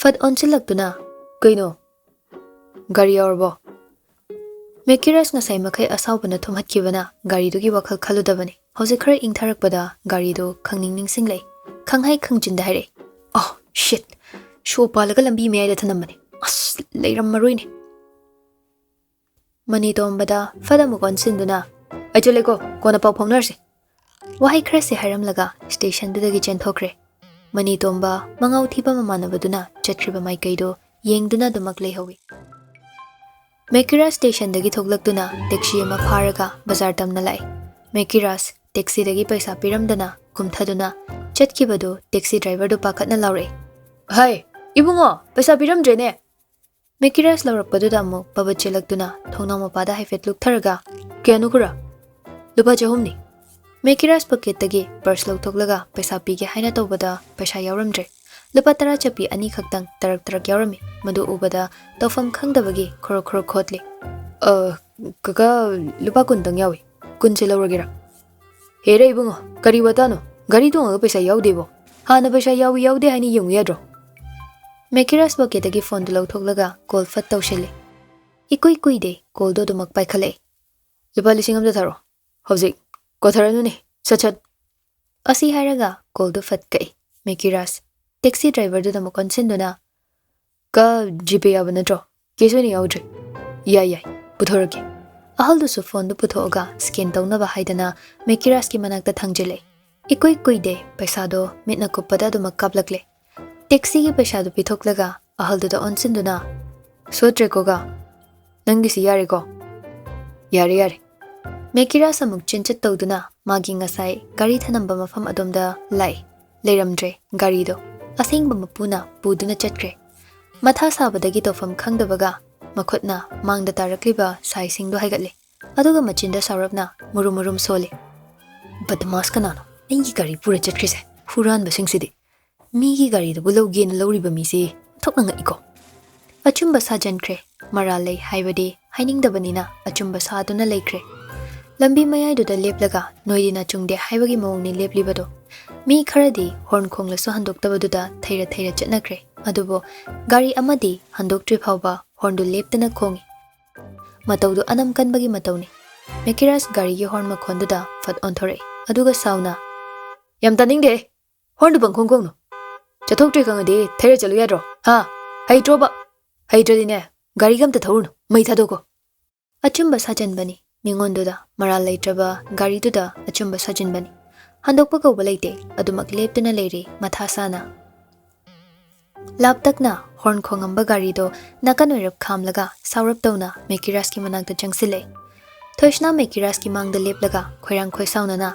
ꯐꯠ ꯑꯣꯟꯁꯤꯜꯂꯛꯇꯨꯅ, "ꯀꯩꯅꯣ?" "ꯒꯥꯔꯤ ꯌꯥꯎꯔꯕꯣ?" ꯃꯦꯀꯤꯔꯥꯖ ꯉꯁꯥꯏ ꯃꯈꯩ ꯑꯁꯥꯎꯕꯅ ꯊꯨꯝꯍꯠꯈꯤꯕꯅ ꯒꯥꯔꯤꯗꯨꯒꯤ ꯋꯥꯈꯜ ꯈꯜꯂꯨꯗꯕꯅꯤ꯫ ꯍꯧꯖꯤꯛ ꯈꯔ ꯏꯪꯊꯔꯛꯄꯗ ꯒꯥꯔꯤꯗꯨ ꯈꯪꯅꯤꯡ ꯅꯤꯡꯁꯤꯡꯂꯛꯏ꯫ ꯈꯪꯍꯩ ꯈꯪꯖꯤꯟꯗ ꯍꯥꯏꯔꯛꯏ, "ꯑꯣ, ꯁꯤꯠ! ꯁꯣ ꯄꯥꯜꯂꯒ ꯂꯝꯕꯤ ꯃꯌꯥꯏꯗ ꯊꯅꯝꯕꯅꯤ꯫ ꯑꯁ, ꯂꯩꯔꯝꯃꯔꯣꯏꯅꯦ꯫" ꯃꯅꯤ ꯇꯣꯝꯕꯗ ꯐꯠ ꯑꯃꯨꯛ ꯑꯣꯟꯁꯤꯟꯗꯨꯅ, "ꯑꯩ ꯆꯠꯂꯦꯀꯣ, ꯀꯣꯟꯅ ꯄꯥꯎ ꯐꯥꯎꯅꯔꯁꯤ꯫" ꯋꯥꯍꯩ ꯈꯔꯁꯤ ꯍꯥꯏꯔꯝꯂꯒ ꯁ꯭ꯇꯦꯁꯟꯗꯨꯗꯒꯤ ꯆꯦꯟꯊꯣꯛꯈ꯭ꯔꯦ꯫ ꯃꯅꯤ ꯇꯣꯝꯕ ꯃꯉꯥꯎ ꯊꯤꯕ ꯃꯃꯥꯟꯅꯕꯗꯨꯅ ꯆꯠꯈ꯭ꯔꯤꯕ ꯃꯥꯏꯀꯩꯗꯨ ꯌꯦꯡꯗꯨꯅ ꯑꯗꯨꯃꯛ ꯂꯩꯍꯧꯏ꯫ ꯃꯦꯀꯤꯔꯥꯖ ꯁ꯭ꯇꯦꯁꯟꯗꯒꯤ ꯊꯣꯛꯂꯛꯇꯨꯅ ꯇꯦꯛꯁꯤ ꯑꯃ ꯐꯥꯔꯒ ꯕꯖꯥꯔ ꯇꯝꯅ ꯂꯥꯛꯏ꯫ ꯃꯦꯀꯤꯔꯥꯖ ꯇꯦꯛꯁꯤꯗꯒꯤ ꯄꯩꯁꯥ ꯄꯤꯔꯝꯗꯅ ꯀꯨꯝꯊꯗꯨꯅ ꯆꯠꯈꯤꯕꯗꯨ ꯇꯦꯛꯁꯤ ꯗ꯭ꯔꯥꯏꯚꯔꯗꯨ ꯄꯥꯈꯠꯅ ꯂꯥꯎꯔꯛꯏ, "ꯍꯥꯏ, ꯏꯕꯨꯡꯉꯣ, ꯄꯩꯁꯥ ꯄꯤꯔꯝꯗ꯭ꯔꯦꯅꯦ!" ꯃꯦꯀꯤꯔꯥꯖ ꯂꯥꯎꯔꯛꯄꯗꯨꯗ ꯑꯃꯨꯛ ꯄꯕꯠ ꯆꯦꯜꯂꯛꯇꯨꯅ ꯊꯣꯡꯅꯥꯎ ꯃꯄꯥꯗ ꯍꯥꯏꯐꯦꯠ ꯂꯨꯞꯊꯔꯒ, "ꯀꯌꯥꯅꯣ ꯈꯨꯔꯥ?" "ꯂꯨꯄꯥ ꯆꯍꯨꯝꯅꯤ꯫" ꯃꯦꯀꯤꯔꯥꯖ ꯄꯣꯀꯦꯠꯇꯒꯤ ꯄꯔꯁ ꯂꯧꯊꯣꯛꯂꯒ ꯄꯩꯁꯥ ꯄꯤꯒꯦ ꯍꯥꯏꯅ ꯇꯧꯕꯗ ꯄꯩꯁꯥ ꯌꯥꯎꯔꯝꯗ꯭ꯔꯦ꯫ ꯂꯨꯄꯥ ꯇꯔꯥ ꯆꯠꯄꯤ ꯑꯅꯤꯈꯛꯇꯪ ꯇꯔꯛ ꯇꯔꯛ ꯌꯥꯎꯔꯝꯃꯤ꯫ ꯃꯗꯨ ꯎꯕꯗ ꯇꯧꯐꯝ ꯈꯪꯗꯕꯒꯤ ꯈꯣꯔꯣꯛ ꯈꯣꯔꯣꯛ ꯈꯣꯠꯂꯤ꯫ "ꯑ, ꯀꯀꯥ, ꯂꯨꯄꯥ ꯀꯨꯟꯇꯪ ꯌꯥꯎꯏ꯫ ꯀꯨꯟꯁꯦ ꯂꯧꯔꯒꯦꯔꯥ?" "ꯍꯦꯔꯦ ꯏꯕꯨꯡꯉꯣ, ꯀꯔꯤ ꯋꯥꯇꯥꯅꯣ? ꯒꯥꯔꯤ ꯇꯣꯡꯉꯒ ꯄꯩꯁꯥ ꯌꯥꯎꯗꯦꯕꯣ?" ꯍꯥꯟꯅ ꯄꯩꯁꯥ ꯌꯥꯎꯏ ꯌꯥꯎꯗꯦ ꯍꯥꯏꯅ ꯌꯦꯡꯉꯨ ꯌꯥꯗ꯭ꯔꯣ? ꯃꯦꯀꯤꯔꯥꯖ ꯄꯣꯀꯦꯠꯇꯒꯤ ꯐꯣꯟꯗꯨ ꯂꯧꯊꯣꯛꯂꯒ ꯀꯣꯜ ꯐꯠ ꯇꯧꯁꯤꯜꯂꯦ꯫ ꯏꯀꯨꯏ ꯀꯨꯏꯗꯦ ꯀꯣꯜꯗꯨ ꯑꯗꯨꯃꯛ ꯄꯥꯏꯈꯠꯂꯛꯑꯦ꯫ "ꯂꯨꯄꯥ ꯂꯤꯁꯤꯡ ꯑꯃꯗ ꯊꯥꯔꯛꯑꯣ ꯍꯧꯖꯤꯛ꯫ ꯀꯣꯊꯔꯅꯨꯅꯦ, ꯁꯠ ꯁꯠ"꯫ ꯑꯁꯤ ꯍꯥꯏꯔꯒ ꯀꯣꯜꯗꯨ ꯐꯠ ꯀꯛꯏ꯫ ꯃꯦꯀꯤꯔꯥꯖ ꯇꯦꯛꯁꯤ ꯗ꯭ꯔꯥꯏꯚꯔꯗꯨꯗ ꯑꯃꯨꯛ ꯑꯣꯟꯁꯤꯟꯗꯨꯅ, "ꯀ, ꯖꯤꯄꯦ ꯌꯥꯕ ꯅꯠꯇ꯭ꯔꯣ? ꯀꯦꯁ ꯑꯣꯏꯅ ꯌꯥꯎꯗ꯭ꯔꯤ"꯫ "ꯌꯥꯏ ꯌꯥꯏ, ꯄꯨꯊꯣꯔꯛꯀꯦ"꯫ ꯑꯍꯜꯗꯨꯁꯨ ꯐꯣꯟꯗꯨ ꯄꯨꯊꯣꯛꯑꯒ ꯁ꯭ꯀꯦꯟ ꯇꯧꯅꯕ ꯍꯥꯏꯗꯅ ꯃꯦꯀꯤꯔꯥꯖꯀꯤ ꯃꯅꯥꯛꯇ ꯊꯥꯡꯖꯤꯜꯂꯦ꯫ ꯏꯀꯨꯏ ꯀꯨꯏꯗꯦ ꯄꯩꯁꯥꯗꯣ ꯃꯤꯠꯅ ꯀꯨꯞꯄꯗ ꯑꯗꯨꯃꯛ ꯀꯥꯞꯂꯛꯂꯦ꯫ ꯇꯦꯛꯁꯤꯒꯤ ꯄꯩꯁꯥꯗꯨ ꯄꯤꯊꯣꯛꯂꯒ ꯑꯍꯜꯗꯨꯗ ꯑꯣꯟꯁꯤꯟꯗꯨꯅ, "ꯁꯣꯠꯇ꯭ꯔꯦꯀꯣꯒ, ꯅꯪꯒꯤꯁꯤ ꯌꯥꯔꯦꯀꯣ?" "ꯌꯥꯔꯦ ꯌꯥꯔꯦ"꯫ ꯃꯦꯀꯤꯔꯥꯖ ꯑꯃꯨꯛ ꯆꯤꯟꯆꯠ ꯇꯧꯗꯨꯅ ꯃꯥꯒꯤ ꯉꯁꯥꯏ ꯒꯥꯔꯤ ꯊꯅꯝꯕ ꯃꯐꯝ ꯑꯗꯣꯝꯗ ꯂꯥꯛꯏ꯫ ꯂꯩꯔꯝꯗ꯭ꯔꯦ ꯒꯥꯔꯤꯗꯣ꯫ ꯑꯁꯦꯡꯕ ꯃꯄꯨꯅ ꯄꯨꯗꯨꯅ ꯆꯠꯈ꯭ꯔꯦ꯫ ꯃꯊꯥ ꯁꯥꯕꯗꯒꯤ ꯇꯧꯐꯝ ꯈꯪꯗꯕꯒ ꯃꯈꯨꯠꯅ ꯃꯥꯡꯗ ꯇꯥꯔꯛꯂꯤꯕ ꯁꯥꯏꯁꯤꯡꯗꯨ ꯍꯥꯏꯒꯠꯂꯦ꯫ ꯑꯗꯨꯒ ꯃꯆꯤꯟꯗ ꯁꯥꯎꯔꯞꯅ ꯃꯨꯔꯨꯝ ꯃꯨꯔꯨꯝ ꯁꯣꯜꯂꯤ꯫ "ꯕꯗꯃꯥꯁ ꯀꯅꯥꯅꯣ ꯑꯩꯒꯤ ꯒꯥꯔꯤ ꯄꯨꯔ ꯆꯠꯈ꯭ꯔꯤꯁꯦ? ꯍꯨꯔꯥꯟꯕꯁꯤꯡꯁꯤꯗꯤ꯫ ꯃꯤꯒꯤ ꯒꯥꯔꯤꯗꯨꯕꯨ ꯂꯧꯒꯦꯅ ꯂꯧꯔꯤꯕ ꯃꯤꯁꯤ ꯑꯣꯟꯊꯣꯛꯅ ꯉꯛꯏꯀꯣ"꯫ ꯑꯆꯨꯝꯕ ꯁꯥꯖꯟꯈ꯭ꯔꯦ꯫ ꯃꯔꯥꯜ ꯂꯩ ꯍꯥꯏꯕꯗꯤ ꯍꯥꯏꯅꯤꯡꯗꯕꯅꯤꯅ ꯑꯆꯨꯝꯕ ꯁꯥꯗꯨꯅ ꯂꯩꯈ꯭ꯔꯦ꯫ ꯂꯝꯕꯤ ꯃꯌꯥꯏꯗꯨꯗ ꯂꯦꯞꯂꯒ ꯅꯣꯏꯗꯤ ꯅꯥꯆꯨꯡꯗꯦ ꯍꯥꯏꯕꯒꯤ ꯃꯑꯣꯡꯅꯤ ꯂꯦꯞꯂꯤꯕꯗꯣ꯫ ꯃꯤ ꯈꯔꯗꯤ ꯍꯣꯔꯟ ꯈꯣꯡꯂꯁꯨ ꯍꯟꯗꯣꯛꯇꯕꯗꯨꯗ ꯊꯩꯔ ꯊꯩꯔ ꯆꯠꯅꯈ꯭ꯔꯦ꯫ ꯑꯗꯨꯕꯨ ꯒꯥꯔꯤ ꯑꯃꯗꯤ ꯍꯟꯗꯣꯛꯇ꯭ꯔꯤ ꯐꯥꯎꯕ ꯍꯣꯔꯟꯗꯨ ꯂꯦꯞꯇꯅ ꯈꯣꯡꯏ꯫ ꯃꯇꯧꯗꯨ ꯑꯅꯝ ꯀꯟꯕꯒꯤ ꯃꯇꯧꯅꯤ꯫ ꯃꯦꯀꯤꯔꯥꯖ ꯒꯥꯔꯤꯒꯤ ꯍꯣꯔꯟ ꯃꯈꯣꯟꯗꯨꯗ ꯐꯠ ꯑꯣꯟꯊꯣꯔꯛꯏ꯫ ꯑꯗꯨꯒ ꯁꯥꯎꯅ, "ꯌꯥꯝ ꯇꯥꯅꯤꯡꯗꯦ꯫ ꯍꯣꯔꯟꯗꯨ ꯄꯪꯈꯣꯡ ꯈꯣꯡꯅꯨ꯫ ꯆꯠꯊꯣꯛꯇ꯭ꯔꯦ ꯈꯪꯉꯗꯤ ꯊꯩꯔ ꯆꯠꯂꯨ ꯌꯥꯗ꯭ꯔꯣ? ꯍꯥ? ꯍꯩꯇ꯭ꯔꯣꯕ? ꯍꯩꯇ꯭ꯔꯗꯤꯅꯦ, ꯒꯥꯔꯤꯒ ꯑꯝꯇ ꯊꯧꯔꯨꯅꯨ꯫ ꯃꯩ ꯊꯥꯗꯣꯛꯀꯣ"꯫ ꯑꯆꯨꯝꯕ ꯁꯥꯖꯟꯕꯅꯤ꯫ ꯃꯤꯉꯣꯟꯗꯨꯗ ꯃꯔꯥꯜ ꯂꯩꯇ꯭ꯔꯕ ꯒꯥꯔꯤꯗꯨꯗ ꯑꯆꯨꯝꯕ ꯁꯥꯖꯤꯟꯕꯅꯤ꯫ ꯍꯟꯗꯣꯛꯄ ꯀꯧꯕ ꯂꯩꯇꯦ꯫ ꯑꯗꯨꯃꯛ ꯂꯦꯞꯇꯨꯅ ꯂꯩꯔꯤ ꯃꯊꯥ ꯁꯥꯅ꯫ ꯂꯥꯞꯇꯛꯅ ꯍꯣꯔꯟ ꯈꯣꯡꯉꯝꯕ ꯒꯥꯔꯤꯗꯣ ꯅꯥꯀꯟ ꯑꯣꯏꯔꯞ ꯈꯥꯝꯂꯒ ꯁꯥꯎꯔꯞ ꯇꯧꯅ ꯃꯦꯀꯤꯔꯥꯖꯀꯤ ꯃꯅꯥꯛꯇ ꯆꯪꯁꯤꯜꯂꯛꯏ꯫ ꯊꯣꯏꯁꯅꯥ ꯃꯦꯀꯤꯔꯥꯖꯀꯤ ꯃꯥꯡꯗ ꯂꯦꯞꯂꯒ ꯈꯣꯏꯔꯥꯡ ꯈꯣꯏꯁꯥꯎꯅꯅ,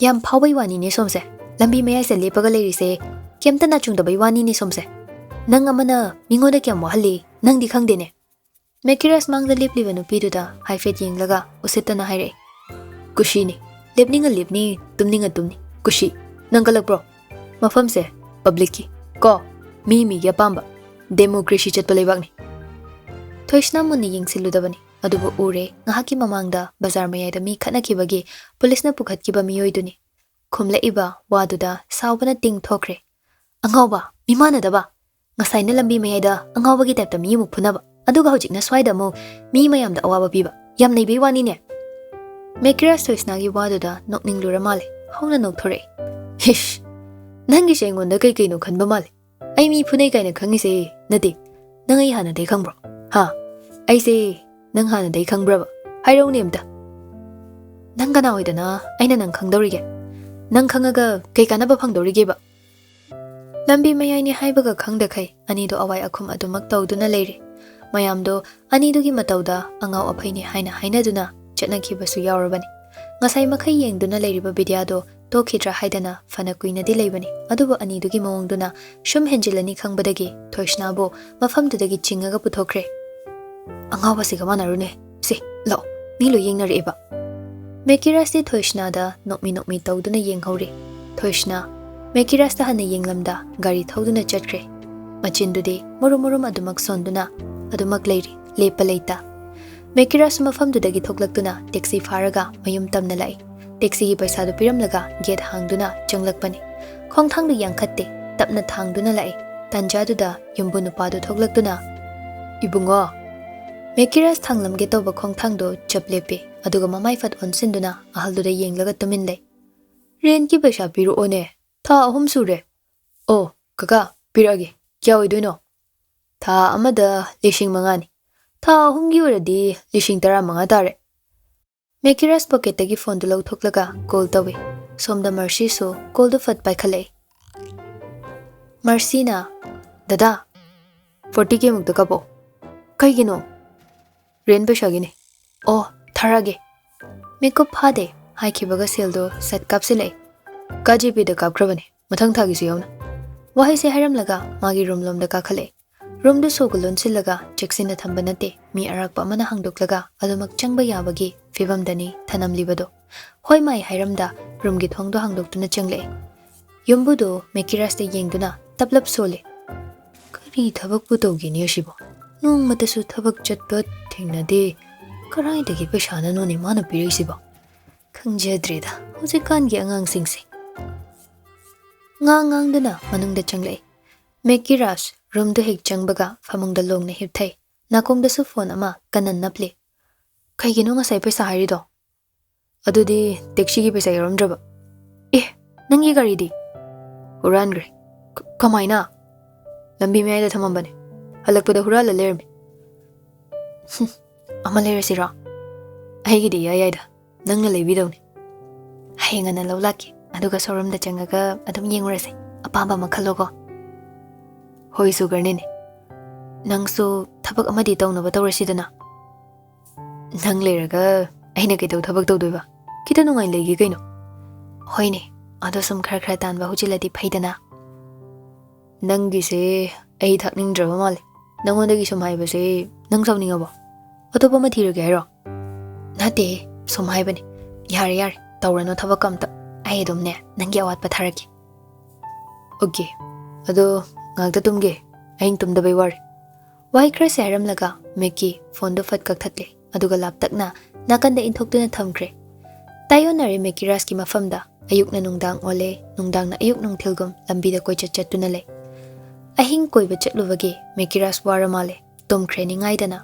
"ꯌꯥꯝ ꯐꯥꯎꯕꯩ ꯋꯥꯅꯤꯅꯦ ꯁꯣꯝꯁꯦ꯫ ꯂꯝꯕꯤ ꯃꯌꯥꯏꯁꯦ ꯂꯦꯞꯄꯒ ꯂꯩꯔꯤꯁꯦ ꯀꯩꯝꯇ ꯅꯥꯆꯨꯡꯗꯕꯩ ꯋꯥꯅꯤꯅꯦ ꯁꯣꯝꯁꯦ꯫ ꯅꯪ ꯑꯃꯅ ꯃꯤꯉꯣꯟꯗ ꯀꯌꯥꯝ ꯋꯥꯍꯜꯂꯤ ꯅꯪꯗꯤ ꯈꯪꯗꯦꯅꯦ"꯫ ꯃꯦꯀꯤꯔꯥꯖ ꯃꯥꯡꯗ ꯂꯦꯞꯂꯤꯕ ꯅꯨꯄꯤꯗꯨꯗ ꯍꯥꯏꯐꯦꯠ ꯌꯦꯡꯂꯒ ꯎꯁꯤꯠꯇꯅ ꯍꯥꯏꯔꯛꯏ꯫ "ꯀꯨꯁꯤꯅꯤ꯫ ꯂꯦꯞꯅꯤꯡꯉ ꯂꯦꯞꯅꯤ, ꯇꯨꯝꯅꯤꯡꯉ ꯇꯨꯝꯅꯤ꯫ ꯀꯨꯁꯤ꯫ ꯅꯪ ꯀꯜꯂꯛꯄ꯭ꯔꯣ? ꯃꯐꯝꯁꯦ ꯄꯕ꯭ꯂꯤꯛꯀꯤ ꯀꯣ, ꯃꯤ ꯃꯤꯒꯤ ꯑꯄꯥꯝꯕ꯫ ꯗꯦꯃꯣꯀ꯭ꯔꯦꯁꯤ ꯆꯠꯄ ꯂꯩꯕꯥꯛꯅꯤ"꯫ ꯊꯣꯏꯁꯅꯥ ꯃꯨꯟꯅ ꯌꯦꯡꯁꯤꯜꯂꯨꯗꯕꯅꯤ꯫ ꯑꯗꯨꯕꯨ ꯎꯔꯦ, ꯉꯥꯏꯍꯥꯛꯀꯤ ꯃꯃꯥꯡꯗ ꯕꯖꯥꯔ ꯃꯌꯥꯏꯗ ꯃꯤ ꯈꯠꯅꯈꯤꯕꯒꯤ ꯄꯨꯂꯤꯁꯅ ꯄꯨꯈꯠꯈꯤꯕ ꯃꯤꯑꯣꯏꯗꯨꯅꯤ꯫ ꯈꯨꯝꯂꯛꯏꯕ ꯋꯥꯗꯨꯗ ꯁꯥꯎꯕꯅ ꯇꯤꯡ ꯊꯣꯛꯈ꯭ꯔꯦ꯫ "ꯑꯉꯥꯎꯕ, ꯃꯤꯃꯥꯟꯅꯗꯕ! ꯉꯁꯥꯏꯅ ꯂꯝꯕꯤ ꯃꯌꯥꯏꯗ ꯑꯉꯥꯎꯕꯒꯤ ꯇꯥꯏꯞꯇ ꯃꯤ ꯑꯃꯨꯛ ꯐꯨꯅꯕ, ꯑꯗꯨꯒ ꯍꯧꯖꯤꯛꯅ ꯁ꯭ꯋꯥꯏꯗ ꯑꯃꯨꯛ ꯃꯤ ꯃꯌꯥꯝꯗ ꯑꯋꯥꯕ ꯄꯤꯕ, ꯌꯥꯝ ꯅꯩꯕꯩ ꯋꯥꯅꯤꯅꯦ!" ꯃꯦꯀꯤꯔꯥꯁ ꯊꯣꯏꯁꯅꯥꯒꯤ ꯋꯥꯗꯨꯗ ꯅꯣꯛꯅꯤꯡꯂꯨꯔ ꯃꯥꯜꯂꯦ꯫ ꯍꯧꯅ ꯅꯣꯛꯊꯣꯔꯛꯑꯦ꯫ "ꯏꯁ! ꯅꯪꯒꯤꯁꯦ ꯑꯩꯉꯣꯟꯗ ꯀꯩ ꯀꯩꯅꯣ ꯈꯟꯕ ꯃꯥꯜꯂꯦ꯫ ꯑꯩ ꯃꯤ ꯐꯨꯅꯩ ꯀꯥꯏꯅ ꯈꯪꯉꯤꯁꯦ ꯅꯠꯇꯦ꯫ ꯅꯪ ꯑꯩ ꯍꯥꯟꯅꯗꯩ ꯈꯪꯕ꯭ꯔꯣ? ꯍꯥ? ꯑꯩꯁꯦ ꯅꯪ ꯍꯥꯟꯅꯗꯩ ꯈꯪꯕ꯭ꯔꯕ? ꯍꯥꯏꯔꯛꯎꯅꯦ ꯑꯝꯇ꯫ ꯅꯪ ꯀꯅꯥ ꯑꯣꯏꯗꯅ ꯑꯩꯅ ꯅꯪ ꯈꯪꯗꯧꯔꯤꯒꯦ? ꯅꯪ ꯈꯪꯉꯒ ꯀꯩ ꯀꯥꯟꯅꯕ ꯐꯪꯗꯧꯔꯤꯒꯦꯕ?" ꯂꯝꯕꯤ ꯃꯌꯥꯏꯅꯤ ꯍꯥꯏꯕꯒ ꯈꯪꯗꯈꯩ ꯑꯅꯤꯗꯣ ꯑꯋꯥꯏ ꯑꯈꯨꯝ ꯑꯗꯨꯃꯛ ꯇꯧꯗꯨꯅ ꯂꯩꯔꯤ꯫ ꯃꯌꯥꯝꯗꯣ ꯑꯅꯤꯗꯨꯒꯤ ꯃꯇꯧꯗ ꯑꯉꯥꯎ ꯑꯐꯩꯅꯤ ꯍꯥꯏꯅ ꯍꯥꯏꯅꯗꯨꯅ ꯆꯠꯅꯈꯤꯕꯁꯨ ꯌꯥꯎꯔꯕꯅꯤ꯫ ꯉꯁꯥꯏ ꯃꯈꯩ ꯌꯦꯡꯗꯨꯅ ꯂꯩꯔꯤꯕ ꯕꯤꯗ꯭ꯌꯥꯗꯣ ꯇꯣꯛꯈꯤꯗ꯭ꯔꯥ ꯍꯥꯏꯗꯅ ꯐꯅ ꯀꯨꯏꯅꯗꯤ ꯂꯩꯕꯅꯤ꯫ ꯑꯗꯨꯕꯨ ꯑꯅꯤꯗꯨꯒꯤ ꯃꯑꯣꯡꯗꯨꯅ ꯁꯨꯝ ꯍꯦꯟꯖꯤꯜꯂꯅꯤ ꯈꯪꯕꯗꯒꯤ ꯊꯣꯏꯁꯅꯥꯕꯨ ꯃꯐꯝꯗꯨꯗꯒꯤ ꯆꯤꯡꯉꯒ ꯄꯨꯊꯣꯛꯈ꯭ꯔꯦ꯫ "ꯑꯉꯥꯎꯕꯁꯤꯒ ꯃꯥꯟꯅꯔꯨꯅꯦ꯫ ꯁꯦ, ꯂꯥꯛꯑꯣ, ꯃꯤ ꯂꯣꯏ ꯌꯦꯡꯅꯔꯛꯑꯦꯕ꯫" ꯃꯦꯀꯤꯔꯥꯁꯇꯤ ꯊꯣꯏꯁꯅꯥꯗ ꯅꯣꯛꯃꯤ ꯅꯣꯛꯃꯤ ꯇꯧꯗꯨꯅ ꯌꯦꯡꯍꯧꯔꯤ꯫ ꯊꯣꯏꯁꯅꯥ ꯃꯦꯀꯤꯔꯥꯁꯇ ꯍꯟꯅ ꯌꯦꯡꯂꯝꯗ ꯒꯥꯔꯤ ꯊꯧꯗꯨꯅ ꯆꯠꯈ꯭ꯔꯦ꯫ ꯃꯆꯤꯟꯗꯨꯗꯤ ꯃꯨꯔꯨꯝ ꯃꯨꯔꯨꯝ ꯑꯗꯨꯃꯛ ꯁꯣꯟꯗꯨꯅ ꯑꯗꯨꯃꯛ ꯂꯩꯔꯤ, ꯂꯦꯞꯄ ꯂꯩꯇ꯫ ꯃꯦꯀꯤꯔꯥꯁꯁꯨ ꯃꯐꯝꯗꯨꯗꯒꯤ ꯊꯣꯛꯂꯛꯇꯨꯅ ꯇꯦꯛꯁꯤ ꯐꯥꯔꯒ ꯃꯌꯨꯝ ꯇꯝꯅ ꯂꯥꯛꯏ꯫ ꯇꯦꯛꯁꯤꯒꯤ ꯄꯩꯁꯥꯗꯨ ꯄꯤꯔꯝꯂꯒ ꯒꯦꯠ ꯍꯥꯡꯗꯨꯅ ꯆꯪꯂꯛꯄꯅꯤ꯫ ꯈꯣꯡꯊꯥꯡꯗꯨ ꯌꯥꯡꯈꯠꯇꯦ, ꯇꯞꯅ ꯊꯥꯡꯗꯨꯅ ꯂꯥꯛꯏ꯫ ꯇꯥꯟꯖꯥꯗꯨꯗ ꯌꯨꯝꯕꯨ ꯅꯨꯄꯥꯗꯨ ꯊꯣꯛꯂꯛꯇꯨꯅ, "ꯏꯕꯨꯡꯉꯣ!" ꯃꯦꯀꯤꯔꯥꯁ ꯊꯥꯡꯂꯝꯒꯦ ꯇꯧꯕ ꯈꯣꯡꯊꯥꯡꯗꯣ ꯆꯞ ꯂꯦꯞꯄꯤ, ꯑꯗꯨꯒ ꯃꯃꯥꯏ ꯐꯠ ꯑꯣꯟꯁꯤꯟꯗꯨꯅ ꯑꯍꯜꯗꯨꯗ ꯌꯦꯡꯂꯒ ꯇꯨꯃꯤꯟ ꯂꯩ꯫ "ꯔꯦꯟꯠꯀꯤ ꯄꯩꯁꯥ ꯄꯤꯔꯛꯑꯣꯅꯦ, ꯊꯥ ꯑꯍꯨꯝ ꯁꯨꯔꯦ꯫" "ꯑꯣ, ꯀꯀꯥ, ꯄꯤꯔꯛꯑꯒꯦ꯫ ꯀꯌꯥ ꯑꯣꯏꯗꯣꯏꯅꯣ?" "ꯊꯥ ꯑꯃꯗ ꯂꯤꯁꯤꯡ ꯃꯉꯥꯅꯤ꯫ ꯊꯥ ꯑꯍꯨꯝꯒꯤ ꯑꯣꯏꯔꯗꯤ ꯂꯤꯁꯤꯡ ꯇꯔꯥꯃꯉꯥ ꯇꯥꯔꯦ꯫" ꯃꯦꯀꯤꯔꯥꯁ ꯄꯣꯀꯦꯠꯇꯒꯤ ꯐꯣꯟꯗꯨ ꯂꯧꯊꯣꯛꯂꯒ ꯀꯣꯜ ꯇꯧꯏ꯫ ꯁꯣꯝꯗ ꯃꯔꯁꯤꯁꯨ ꯀꯣꯜꯗꯨ ꯐꯠ ꯄꯥꯏꯈꯠꯂꯛꯏ꯫ ꯃꯔꯁꯤꯅ, "ꯗꯗꯥ, ꯐꯣꯔꯇꯤ ꯀꯦ ꯃꯨꯛꯇ ꯀꯥꯞꯄꯛꯑꯣ꯫" "ꯀꯩꯒꯤꯅꯣ?" "ꯔꯦꯟ ꯄꯩꯁꯥꯒꯤꯅꯤ꯫" "ꯑꯣ, ꯊꯥꯔꯛꯑꯒꯦ꯫" ꯃꯤꯀꯨꯞ ꯐꯥꯗꯦ, ꯍꯥꯏꯈꯤꯕꯒ ꯁꯦꯜꯗꯣ ꯁꯠ ꯀꯥꯞꯁꯤꯜꯂꯛꯏ꯫ "ꯀꯥ ꯖꯤꯄꯦꯗ ꯀꯥꯞꯈ꯭ꯔꯕꯅꯦ, ꯃꯊꯪ ꯊꯥꯒꯤꯁꯨ ꯌꯥꯎꯅ꯫" ꯋꯥꯍꯩꯁꯦ ꯍꯥꯏꯔꯝꯂꯒ ꯃꯥꯒꯤ ꯔꯨꯝ ꯂꯣꯝꯗ ꯀꯥꯈꯠꯂꯛꯏ꯫ ꯔꯨꯝꯗꯨ ꯁꯣꯒ ꯂꯣꯟꯁꯤꯜꯂꯒ ꯆꯦꯛꯁꯤꯟꯅ ꯊꯝꯕ ꯅꯠꯇꯦ, ꯃꯤ ꯑꯔꯥꯛꯄ ꯑꯃꯅ ꯍꯥꯡꯗꯣꯛꯂꯒ ꯑꯗꯨꯃꯛ ꯆꯪꯕ ꯌꯥꯕꯒꯤ ꯐꯤꯕꯝꯗꯅꯤ ꯊꯅꯝꯂꯤꯕꯗꯣ꯫ ꯍꯣꯏ ꯃꯥꯏ ꯍꯥꯏꯔꯝꯗ ꯔꯨꯝꯒꯤ ꯊꯣꯡꯗꯣ ꯍꯥꯡꯗꯣꯛꯇꯨꯅ ꯆꯪꯂꯛꯏ꯫ ꯌꯨꯝꯕꯨꯗꯨ ꯃꯦꯀꯤꯔꯥꯁꯇ ꯌꯦꯡꯗꯨꯅ ꯇꯞꯂꯞ ꯁꯣꯜꯂꯤ꯫ "ꯀꯔꯤ ꯊꯕꯛꯄꯨ ꯇꯧꯒꯦꯅꯦ ꯑꯁꯤꯕꯣ? ꯅꯣꯡꯃꯇꯁꯨ ꯊꯕꯛ ꯆꯠꯄ ꯊꯦꯡꯅꯗꯦ꯫ ꯀꯔꯥꯏꯗꯒꯤ ꯄꯩꯁꯥꯅꯅꯣꯅꯦ ꯃꯥꯅ ꯄꯤꯔꯛꯏꯁꯤꯕꯣ? ꯈꯪꯖꯗ꯭ꯔꯦꯗ, ꯍꯧꯖꯤꯛꯀꯥꯟꯒꯤ ꯑꯉꯥꯡꯁꯤꯡꯁꯦ꯫ ꯉꯥꯡ ꯉꯥꯡꯗꯨꯅ ꯃꯅꯨꯡꯗ ꯆꯪꯂꯛꯏ꯫ ꯃꯦꯀꯤꯔꯥꯖ ꯔꯨꯝꯗꯨ ꯍꯦꯛ ꯆꯪꯕꯒ ꯐꯃꯨꯡꯗ ꯂꯣꯡꯅ ꯍꯤꯞꯊꯩ꯫ ꯅꯥꯀꯣꯡꯗꯁꯨ ꯐꯣꯟ ꯑꯃ ꯀꯟꯅ ꯅꯞꯂꯤ꯫ "ꯀꯩꯒꯤꯅꯣ ꯉꯁꯥꯏ ꯄꯩꯁꯥ ꯍꯥꯏꯔꯤꯗꯣ? ꯑꯗꯨꯗꯤ ꯇꯦꯛꯁꯤꯒꯤ ꯄꯩꯁꯥ ꯌꯥꯎꯔꯝꯗ꯭ꯔꯕ? ꯑꯦ, ꯅꯪꯒꯤ ꯒꯥꯔꯤꯗꯤ?" "ꯍꯨꯔꯥꯟꯈ꯭ꯔꯦ꯫ ꯀ-, ꯀꯃꯥꯏꯅ?" "ꯂꯝꯕꯤ ꯃꯌꯥꯏꯗ ꯊꯝꯃꯝꯕꯅꯦ꯫ ꯍꯜꯂꯛꯄꯗ ꯍꯨꯔꯥꯜꯂ ꯂꯩꯔꯝꯃꯦ꯫" "ꯍꯨꯝ, ꯑꯃ ꯂꯩꯔꯁꯤꯔꯣ? ꯑꯩꯒꯤꯗꯤ ꯏꯌꯥ ꯌꯥꯏꯗ꯫ ꯅꯪꯅ ꯂꯩꯕꯤꯗꯧꯅꯤ꯫" "ꯍꯌꯦꯡ ꯉꯟꯅ ꯂꯧ ꯂꯥꯛꯀꯦ, ꯑꯗꯨꯒ ꯁꯣꯔꯨꯝꯗ ꯆꯪꯉꯒ ꯑꯗꯨꯝ ꯌꯦꯡꯉꯨꯔꯁꯦ꯫ ꯑꯄꯥꯝꯕ ꯑꯃ ꯈꯜꯂꯣꯀꯣ꯫" "ꯍꯣꯏ, ꯁꯨꯒꯔꯅꯤꯅꯦ꯫ ꯅꯪꯁꯨ ꯊꯕꯛ ꯑꯃꯗꯤ ꯇꯧꯅꯕ ꯇꯧꯔꯁꯤꯗꯅ꯫" "ꯅꯪ ꯂꯩꯔꯒ ꯑꯩꯅ ꯀꯩꯗꯧ ꯊꯕꯛ ꯇꯧꯗꯣꯏꯕ? ꯈꯤꯇ ꯅꯨꯡꯉꯥꯏ ꯂꯩꯒꯦ ꯀꯩꯅꯣ꯫" "ꯍꯣꯏꯅꯦ, ꯑꯗꯣ ꯁꯨꯝ ꯈꯔ ꯈꯔ ꯇꯥꯟꯕ ꯍꯧꯖꯤꯜꯂꯗꯤ ꯐꯩꯗꯅ꯫" "ꯅꯪꯒꯤꯁꯦ ꯑꯩ ꯊꯥꯛꯅꯤꯡꯗ꯭ꯔꯕ ꯃꯥꯜꯂꯦ꯫ ꯅꯪꯉꯣꯟꯗꯒꯤ ꯁꯨꯝ ꯍꯥꯏꯕꯁꯦ ꯅꯪ ꯁꯥꯎꯅꯤꯡꯉꯕꯣ? ꯑꯇꯣꯞꯄ ꯑꯃ ꯊꯤꯔꯒꯦ ꯍꯥꯏꯔꯣ?" "ꯅꯠꯇꯦ, ꯁꯨꯝ ꯍꯥꯏꯕꯅꯦ꯫ ꯌꯥꯔꯦ, ꯌꯥꯔꯦ, ꯇꯧꯔꯅꯨ ꯊꯕꯛꯀ ꯑꯝꯇ꯫ ꯑꯩ ꯑꯗꯨꯝꯅꯦ, ꯅꯪꯒꯤ ꯑꯋꯥꯠꯄ ꯊꯥꯔꯛꯀꯦ꯫" "ꯑꯣꯀꯦ, ꯑꯗꯣ ꯉꯥꯛꯇ ꯇꯨꯝꯒꯦ꯫ ꯑꯍꯤꯡ ꯇꯨꯝꯗꯕꯩ ꯋꯥꯔꯦ꯫" ꯋꯥꯍꯩ ꯈꯔꯁꯦ ꯍꯥꯏꯔꯝꯂꯒ ꯃꯦꯛꯀꯤ ꯐꯣꯟꯗꯨ ꯐꯠ ꯀꯛꯊꯠꯂꯦ, ꯑꯗꯨꯒ ꯂꯥꯞꯇꯛꯅ ꯅꯥꯀꯟꯗ ꯏꯟꯊꯣꯛꯇꯨꯅ ꯊꯝꯈ꯭ꯔꯦ꯫ ꯇꯥꯏꯑꯣꯟꯅꯔꯦ ꯃꯦꯀꯤꯔꯥꯖꯀꯤ ꯃꯐꯝꯗ꯫ ꯑꯌꯨꯛꯅ ꯅꯨꯡꯗꯥꯡ ꯑꯣꯜꯂꯦ, ꯅꯨꯡꯗꯥꯡꯅ ꯑꯌꯨꯛ ꯅꯨꯡꯊꯤꯜꯒꯨꯝ ꯂꯝꯕꯤꯗ ꯀꯣꯏꯆꯠ ꯆꯠꯇꯨꯅ ꯂꯩ꯫ ꯑꯍꯤꯡ ꯀꯣꯏꯕ ꯆꯠꯂꯨꯕꯒꯤ ꯃꯦꯀꯤꯔꯥꯖ ꯋꯥꯔ ꯃꯥꯜꯂꯦ꯫ ꯇꯨꯝꯈ꯭ꯔꯦ ꯅꯤꯡꯉꯥꯏꯗꯅ꯫